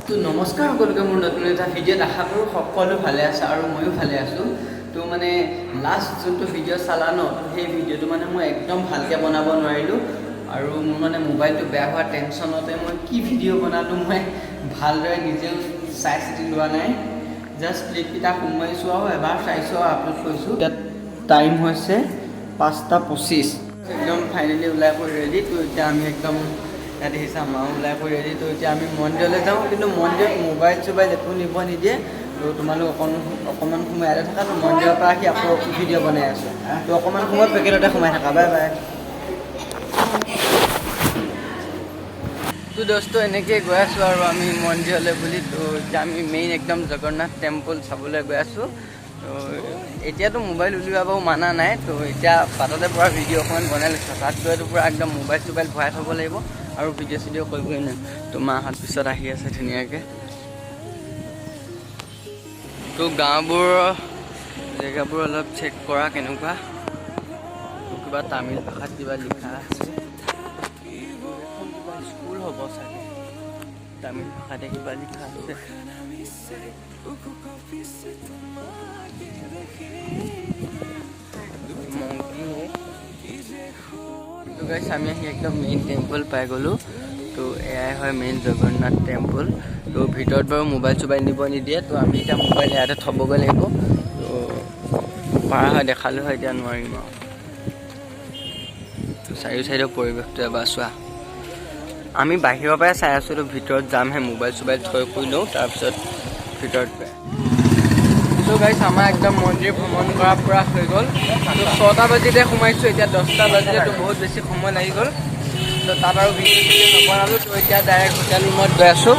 তো নমস্কাৰ সকলোকে, মোৰ নতুন এটা ভিডিঅ'ত আশা কৰোঁ সকলো ভালে আছে আৰু ময়ো ভালে আছোঁ। তো মানে লাষ্ট যোনটো ভিডিঅ' চালা ন, সেই ভিডিঅ'টো মানে মই একদম ভালকৈ বনাব নোৱাৰিলোঁ আৰু মোৰ মানে মোবাইলটো বেয়া হোৱাৰ টেনশ্যনতে মই কি ভিডিঅ' বনালোঁ মই ভালদৰে নিজেও চাই চিতি লোৱা নাই। জাষ্ট ক্লিপকেইটা সোমোৱাইছোঁ আৰু এবাৰ চাইছোঁ আৰু আপলোড কৰিছোঁ। এতিয়া টাইম হৈছে 5টা 25। একদম ফাইনেলি ওলাই কৰি ৰেডি। তো এতিয়া আমি একদম ইয়াত দেখিছা, মাও ওলাই কৰি ৰেডি। তো এতিয়া আমি মন্দিৰলৈ যাওঁ, কিন্তু মন্দিৰত মোবাইল চোবাইল একো নিব নিদিয়ে। তো তোমালোক অকণমান সময় ইয়াতে থাকা। তো মন্দিৰৰ পৰা আহি আকৌ ভিডিঅ' বনাই আছোঁ। তো অকণমান সময় পেকেটতে সোমাই থাকা। Bye bye. তো দোস্ত, এনেকৈ গৈ আছোঁ আৰু আমি মন্দিৰলৈ বুলি। তো এতিয়া আমি মেইন একদম জগন্নাথ টেম্পল চাবলৈ গৈ আছোঁ। তো এতিয়াতো মোবাইল উলিওৱা বাৰু মানা নাই। তো এতিয়া বাটতে পূৰা ভিডিঅ' অকণমান বনাই লৈছোঁ। তাত গৈতো পূৰা একদম মোবাইল চোবাইল ভৰাই থ'ব লাগিব আৰু ভিডিঅ' চিডিঅ' কৰিবই নোৱাৰিম। তো মাহঁত পিছত আহি আছে ধুনীয়াকৈ। তো গাঁওবোৰৰ জেগাবোৰ অলপ চেক কৰা কেনেকুৱা। তো কিবা তামিল ভাষাত কিবা লিখা আছে। এখন কিবা স্কুল হ'ব চাগে, তামিল ভাষাতে কিবা লিখা আছে। মংকি। তো গাইছ, আমি আহি একদম মেইন টেম্পল পাই গ'লোঁ। তো এয়াই হয় মেইন জগন্নাথ টেম্পল। তো ভিতৰত বাৰু মোবাইল চোবাইল নিব নিদিয়ে। তো আমি এতিয়া মোবাইল ইয়াতে থ'বগৈ লাগিব। তো পাৰা হয় দেখালোঁ হয়, এতিয়া নোৱাৰিম আৰু। তো চাৰিও চাইডৰ পৰিৱেশটো এবাৰ চোৱা। আমি বাহিৰৰ পৰাই চাই আছোঁ। তো ভিতৰত যামহে, মোবাইল চোবাইল থৈ কৰি লওঁ, তাৰপিছত ভিতৰত গৈ। তো গাইছ, আমাৰ একদম মন্দিৰ ভ্ৰমণ কৰা পূৰা হৈ গ'ল। তো 6টা বাজিতে সোমাইছোঁ, এতিয়া 10টা বাজিলে। তো বহুত বেছি সময় লাগি গ'ল। তো তাত আৰু ভিডিঅ' চিডিঅ' নবনালোঁ। তো এতিয়া ডাইৰেক্ট হোটেল ৰুমত গৈ আছোঁ।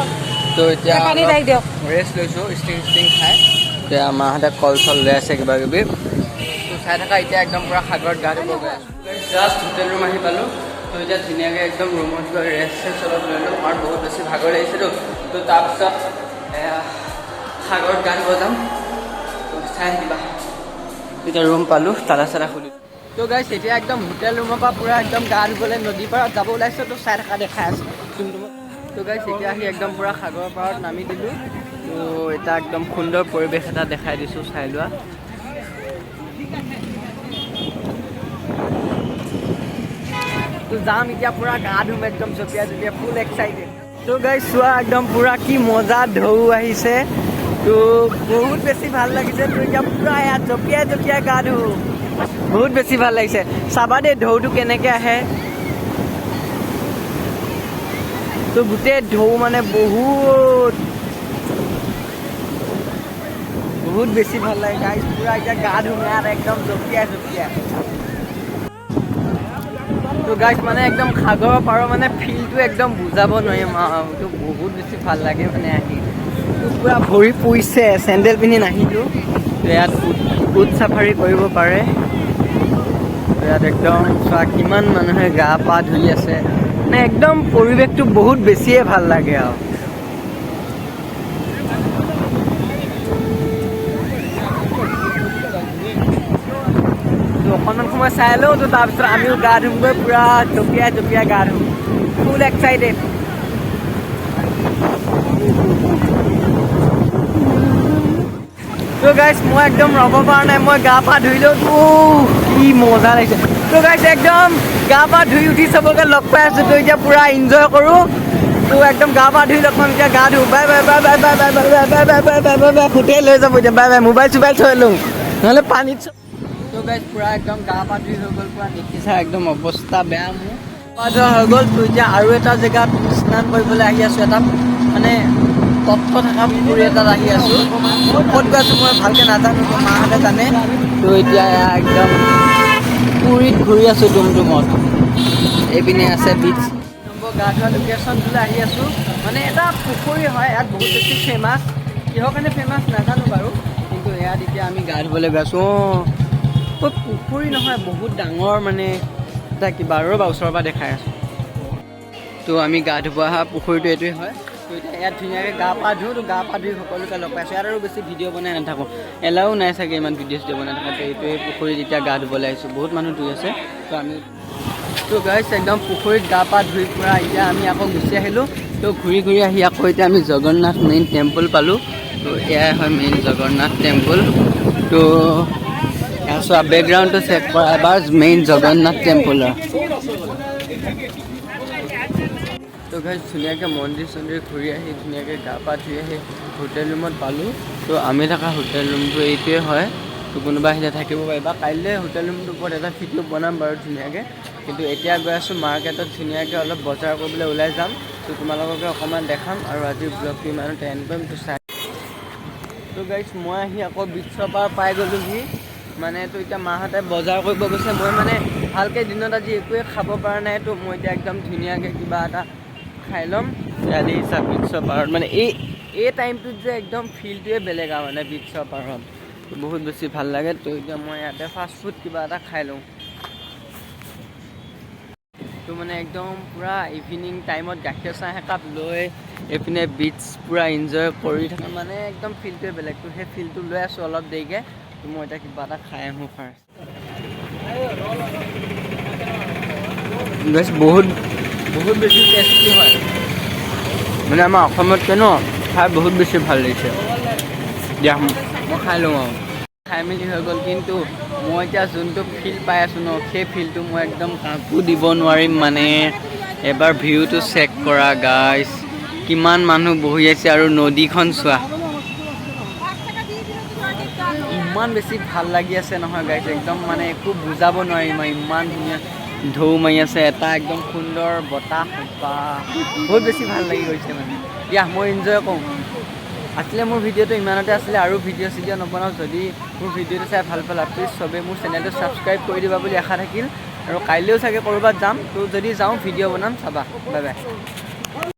তো এতিয়া পানী তাইক দিয়ক। ৰেষ্ট লৈছোঁ, ষ্টিং ষ্টিং খাই। এতিয়া মাহঁতে কল চল লৈ আছে কিবা কিবি। তো চাই থাকা, এতিয়া একদম পূৰা সাগৰত গা ধুব গৈ আছোঁ। জাষ্ট হোটেল ৰুম আহি পালোঁ। তো এতিয়া ধুনীয়াকৈ একদম ৰুমত গৈ ৰেষ্ট চেষ্ট অলপ লৈ ল'ম আৰু বহুত বেছি ভাগৰ লাগিছেতো। তো তাৰপিছত এয়া সাগৰত গা ধুব যাম। তো চাই থাকিবা। এতিয়া ৰুম পালোঁ, তালা চালা খুলি। তো গাইছ, এতিয়া একদম হোটেল ৰুমৰ পৰা পূৰা একদম গা ধুবলৈ নদী পাৰত যাব ওলাইছোঁ। তো চাই থকা, দেখাই আছোঁ টুমটুমত। তো গাইছ, এতিয়া আহি একদম পূৰা সাগৰৰ পাৰত নামি দিলোঁ। তো এটা একদম সুন্দৰ পৰিৱেশ এটা দেখাই দিছোঁ, চাই লোৱা। তো যাম এতিয়া পূৰা গা ধুম একদম জঁপিয়াই জঁপিয়াই, ফুল এক্সাইটেড। তো গাইছ, চোৱা, একদম পূৰা কি মজা ঢৌ আহিছে। তো বহুত বেছি ভাল লাগিছে। তো এতিয়া পূৰা ইয়াত জঁপিয়াই জঁপিয়াই গা ধুম, বহুত বেছি ভাল লাগিছে। চাবা দেই ঢৌটো কেনেকৈ আহে। তো গোটেই ঢৌ মানে বহুত বহুত বেছি ভাল লাগে গাইছ। পূৰা এতিয়া গা ধুম ইয়াত একদম জঁপিয়াই জঁপিয়াই। তো গাইছ, মানে একদম সাগৰৰ পাৰৰ মানে ফিলটো একদম বুজাব নোৱাৰিম আৰু। এইটো বহুত বেছি ভাল লাগে মানে আহি। তো পূৰা ভৰি পুৰিছে, চেণ্ডেল পিন্ধি নাহিলোঁ। তো ইয়াত উট উট চাফাৰী কৰিব পাৰে। তো ইয়াত একদম চোৱা, কিমান মানুহে গা পা ধুই আছে। মানে একদম পৰিৱেশটো বহুত বেছিয়ে ভাল লাগে আৰু। তো অকণমান সময় চাই লওঁ। তো তাৰপিছত আমিও গা ধুমগৈ, পূৰা জঁপিয়াই জঁপিয়াই গা ধুম, ফুল এক্সাইটেড। তো গাইছ, মই একদম ৰ'ব পৰা নাই, মই গা পা ধুই লওঁ। তো কি মজা লাগিছে। তো গাইছ, একদম গা পা ধুই উঠি চবকে লগ পাই আছোঁ। তো এতিয়া পূৰা এনজয় কৰোঁ। তো একদম গা পা ধুই লগ পাম, এতিয়া গা ধুওঁ। Bye bye bye bye bye bye bye bye bye bye bye bye bye. ফুটিয়াই লৈ যাব এতিয়া। Bye bye. মোবাইল চোবাইল থৈ লওঁ, নহ'লে পানীত। তো গাইছ, পূৰা একদম গা পা ধুই হৈ গ'ল। পূৰা দেখিছা, একদম অৱস্থা বেয়া মোৰ। পা ধোৱা হৈ গ'ল। তো এতিয়া আৰু এটা জেগাত স্নান কৰিবলৈ আহি আছোঁ। এটা মানে তত্ত্ব থকা পুখুৰী এটাত আহি আছোঁ। ক'ত গৈ আছোঁ মই ভালকৈ নাজানো, তো মাহঁতে জানে। তো এতিয়া একদম পুৰীত ঘূৰি আছোঁ টুমটুমত। এইপিনে আছে বিচ নম্বৰ। গা ধোৱা লোকেশ্যনটোলৈ আহি আছোঁ। মানে এটা পুখুৰী হয় ইয়াত, বহুত বেছি ফেমাছ। কিহৰ কাৰণে ফেমাছ নাজানো বাৰু, কিন্তু ইয়াত এতিয়া আমি গা ধুবলৈ গৈ আছোঁ। অঁ, পুখুৰী নহয়, বহুত ডাঙৰ মানে এটা কিবা। ৰ'বা, ওচৰৰ পৰা দেখাই আছোঁ। তো আমি গা ধুব অহা পুখুৰীটো এইটোৱে হয়। তো এতিয়া ইয়াত ধুনীয়াকৈ গা পা ধুওঁ। তো গা পা ধুই সকলোকে লগ পাইছোঁ। ইয়াত আৰু বেছি ভিডিঅ' বনাই নাথাকোঁ, এলাও নাই চাগে ইমান ভিডিঅ' চিডিঅ' বনাই থাকা। তো এইটোৱে পুখুৰীত এতিয়া গা ধুবলৈ আহিছোঁ, বহুত মানুহ ধুই আছে। তো আমি তো গাইছ, একদম পুখুৰীত গা পা ধুই পূৰা এতিয়া আমি আকৌ গুচি আহিলোঁ। তো ঘূৰি ঘূৰি আহি আকৌ এতিয়া আমি জগন্নাথ মেইন টেম্পল পালোঁ। তো এয়াই হয় মেইন জগন্নাথ টেম্পল। তো এয়া চোৱা, বেকগ্ৰাউণ্ডটো চেক কৰা এবাৰ মেইন জগন্নাথ টেম্পলৰ। তো গাইছ, ধুনীয়াকৈ মন্দিৰ চন্দিৰ ঘূৰি আহি, ধুনীয়াকৈ গা পা ধুই আহি হোটেল ৰুমত পালোঁ। তো আমি থকা হোটেল ৰুমটো এইটোৱে হয়। তো কোনোবা আহিলে থাকিব পাৰিবা। কাইলৈ হোটেল ৰুমটোৰ ওপৰত এটা ভিডিঅ' বনাম বাৰু ধুনীয়াকৈ। কিন্তু এতিয়া গৈ আছোঁ মাৰ্কেটত, ধুনীয়াকৈ অলপ বজাৰ কৰিবলৈ ওলাই যাম। তো তোমালোককে অকণমান দেখাম আৰু আজিৰ ব্লগটো ইমানতে এণ্ড কৰিম। তো চাই। তো গাইছ, মই আহি আকৌ বিচৰ পৰা পাই গ'লোহি। মানে তো এতিয়া মাহঁতে বজাৰ কৰিব গৈছে। মই মানে ভালকৈ দিনত আজি একোৱে খাব পৰা নাই। তো মই এতিয়া একদম ধুনীয়াকৈ কিবা এটা খাই ল'ম। এতিয়া দেখিছা, বিচৰ পাৰত মানে এই এই টাইমটোত যে একদম ফিলটোৱে বেলেগ আৰু মানে বিচৰ পাৰত বহুত বেছি ভাল লাগে। তো এতিয়া মই ইয়াতে ফাষ্ট ফুড কিবা এটা খাই লওঁ। তো মানে একদম পূৰা ইভিনিং টাইমত গাখীৰ চাহ একাপ লৈ এইপিনে বিচ পূৰা এনজয় কৰি থকা মানে একদম ফিলটোৱে বেলেগ। তো সেই ফিলটো লৈ আছোঁ অলপ দেৰিকৈ। তো মই এতিয়া কিবা এটা খাই আহোঁ ফাৰ্ষ্ট। বেছ বহুত বহুত বেছি টেষ্টি হয়। মানে আমাৰ অসমতকৈ ন খাই বহুত বেছি ভাল লাগিছে। দিয়া, মই খাই লওঁ আৰু খাই মেলি হৈ গ'ল। কিন্তু মই এতিয়া যোনটো ফিল পাই আছোঁ ন, সেই ফিলটো মই একদম কাকো দিব নোৱাৰিম। মানে এবাৰ ভিউটো চেক কৰা গাইছ, কিমান মানুহ বহি আছে আৰু নদীখন চোৱা, ইমান বেছি ভাল লাগি আছে নহয় গাইছ। একদম মানে একো বুজাব নোৱাৰিম আৰু, ইমান ধুনীয়া ঢৌ মাৰি আছে, এটা একদম সুন্দৰ বতাহ বা বহুত বেছি ভাল লাগি গৈছে মানে। দিয়া, মই এনজয় কৰোঁ। আছিলে মোৰ ভিডিঅ'টো ইমানতে আছিলে আৰু ভিডিঅ' চিডিঅ' নবনাওঁ। যদি মোৰ ভিডিঅ'টো চাই ভাল পালা, প্লিজ চবেই মোৰ চেনেলটো ছাবস্ক্ৰাইব কৰি দিবা বুলি আশা থাকিল। আৰু কাইলৈও চাগে ক'ৰবাত যাম। তো যদি যাওঁ, ভিডিঅ' বনাম, চাবা। Bye bye.